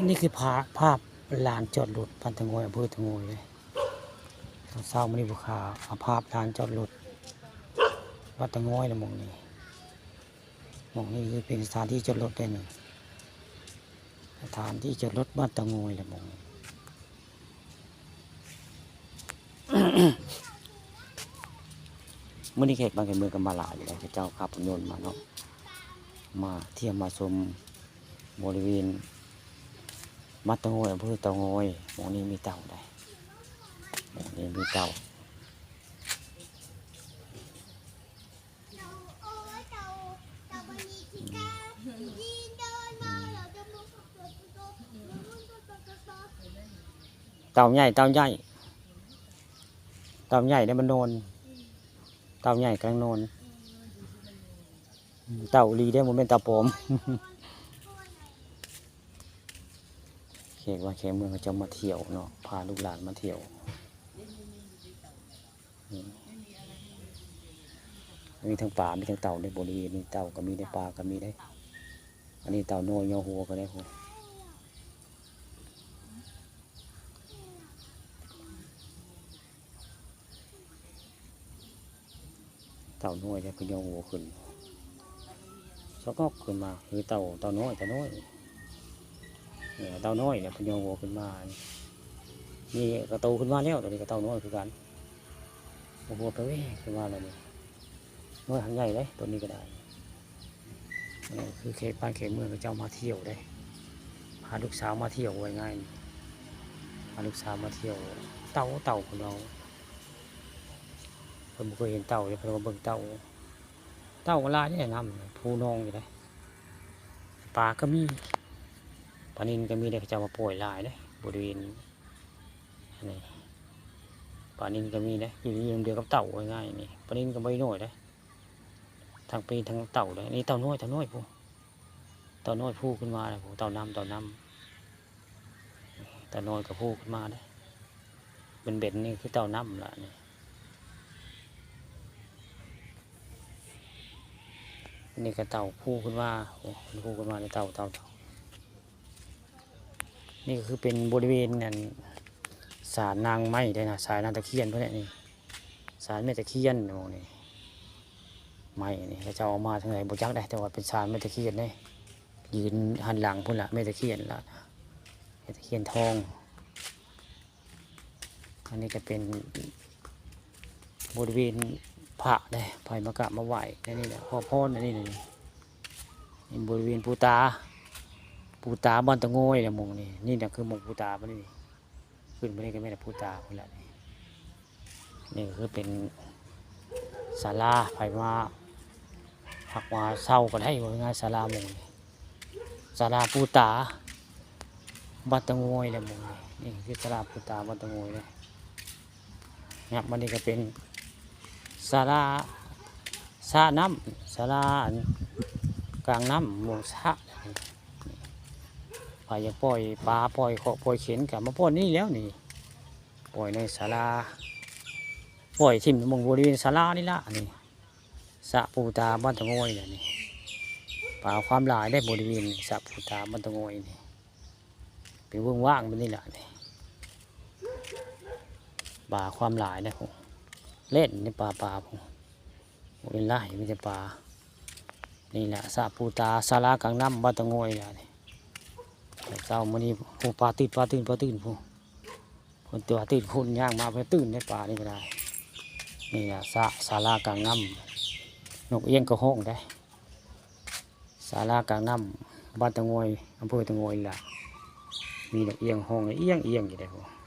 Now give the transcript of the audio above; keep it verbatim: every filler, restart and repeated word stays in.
นี่คือภาพ ภาพลานจอดรถบ้านตะงอย อำเภอตะงอยเลย ตอนเช้ามื้อนี้ผู้ข่าวเอาภาพลานจอดรถบ้านตะงอยละหม่องนี้ หม่องนี้คือเป็นสถานที่จอดรถได้นี่ สถานที่จอดรถบ้านตะงอยละหม่องนี้ มื้อนี้แขกบ้านแขกเมืองก็มาหลายอยู่แล้ว เขาเจ้าขับรถยนต์มาเนาะ มาเที่ยวมาชมบริเวณบ้านตะงอย อำเภอตะงอย หม่องนี้มีเต่าได้ หม่องนี้มีเต่า เต่าใหญ่ เต่าใหญ่ เต่าใหญ่เนี่ยมันนอน เต่าใหญ่กำลังนอน เต่าอีหลีเด้ บ่แม่นเต่าปลอม แขกบ้านแขกเมืองเขาเจ้ามาเที่ยวเนาะ พาลูกหลานมาเที่ยว อืม มีทั้งปลา มีทั้งเต่าเด้ บริเวณนี้เต่าก็มีเด้ ปลาก็มีเด้ อันนี้เต่าน้อยยอหัวก็ได้ เต่าน้อยเนี่ยเพิ่นยอหัวขึ้น สะกอกขึ้นมา คือเต่า เต่าน้อย เต่าน้อย เนี่ย เต่าน้อยเนี่ยเพิ่นยอหัวขึ้นมา นี่ก็โตขึ้นมาแล้ว ตัวนี้ก็เต่าน้อยคือกัน หัวไปแว่ขึ้นมาแล้วนี่ น้อยหางใหญ่เลย ตัวนี้ก็ได้ เออ คือแขกบ้านแขกเมืองเขาเจ้ามาเที่ยวเด้ พาลูกสาวมาเที่ยว ว่าง่ายนี่ พาลูกสาวมาเที่ยว เต่า เต่าของเรา เพิ่นบ่เคยเห็นเต่าเลย เพิ่นมาเบิ่งเต่า เต่าก็หลายนี่แหละ น้ำภูหนองอยู่เด้ ปลาก็มี ปลานิลก็มีเด้ เขาเจ้ามาปล่อยหลายเด้ บริเวณนี้ ปลานิลก็มีเด้ อยู่ในเดียวกับเต่า ว่าง่ายนี่ ปลานิลก็บ่ได้น้อยเด้ ทั้งปลานิลทั้งเต่าเลย นี่เต่าน้อย เต่าน้อยพู้น เต่าน้อยพู้นขึ้นมาเลยพู้น เต่าน้ำ เต่าน้ำ เต่าน้อยก็พู้นขึ้นมาเลย เป็นเบ็ดนี่คือเต่าน้ำละนี่ นี่ก็เต่าพู้นขึ้นมา โอ้ พู้นขึ้นมาเลย เต่า เต่า เต่า นี่ก็คือเป็นบริเวณนั่น ศาลนางไม้เด้นะ ศาลนางตะเคียนเพิ่นแหละนี่ ศาลแม่ตะเคียนหม่องนี้ ไม้นี่ เขาเจ้าเอามาทางไหนบ่จักได้ แต่ว่าเป็นศาลแม่ตะเคียนเด้ ยืนหันหลังพู้นละ แม่ตะเคียนละ แม่ตะเคียนทอง อันนี้ก็เป็นบริเวณพระเด้ ไผมากราบมาไหว้ อันนี้แหละ ขอพร อันนี้นี่ นี่บริเวณปูตา ปูตาบ้านตะงอยแหละหม่องนี้ นี่แหละคือหม่องปูตาเพิ่นนี่ ขึ้นไปนี่ก็แม่นปูตาเพิ่นละนี่ นี่ก็คือเป็นศาลา ไผมาพักมาเช่าก็ได้ ว่าง่าย ศาลาหม่องนี้ ศาลาปูตาบ้านตะงอยแหละหม่องนี้ นี่คือศาลาปูตาบ้านตะงอยเลย ครับ อันนี้ก็เป็นศาลา สระน้ำ ศาลาอันกลางน้ำ หม่องสระ ไผอยากปล่อยปลา ปล่อยเคาะปล่อยเข็นก็มาปล่อยนี่แล้วนี่ ปล่อยในศาลา ปล่อยถิ่มหม่องบริเวณศาลานี่ละนี่ สระปูตาบ้านตะงอยเนี่ยนี่ ปลาความหลายได้บริเวณนี่ สระปูตาบ้านตะงอยนี่ เป็นเวิ้งว่างแบบนี้แหละนี่ ปลาความหลายนะผม เล่นในปลา ปลาผม โอ้ย หลาย มีแต่ปลา นี่แหละ สระปูตา ศาลากลางน้ำบ้านตะงอยแหละนี่ แต่เช้ามื้อนี้ โอ้ ปลาตื่น ปลาตื่น ปลาตื่น ผู้ คนตัวตื่น คนย่างมา เพิ่นตื่นในปลานี่ก็ได้ นี่แหละ สระ ศาลากลางน้ำ นกเอี้ยงก็ฮ้องได้ ศาลากลางน้ำ บ้านตะงอย อำเภอตะงอยล่ะ มีนกเอี้ยงฮ้องเอี้ยงเอี้ยงอยู่ได้พุ้น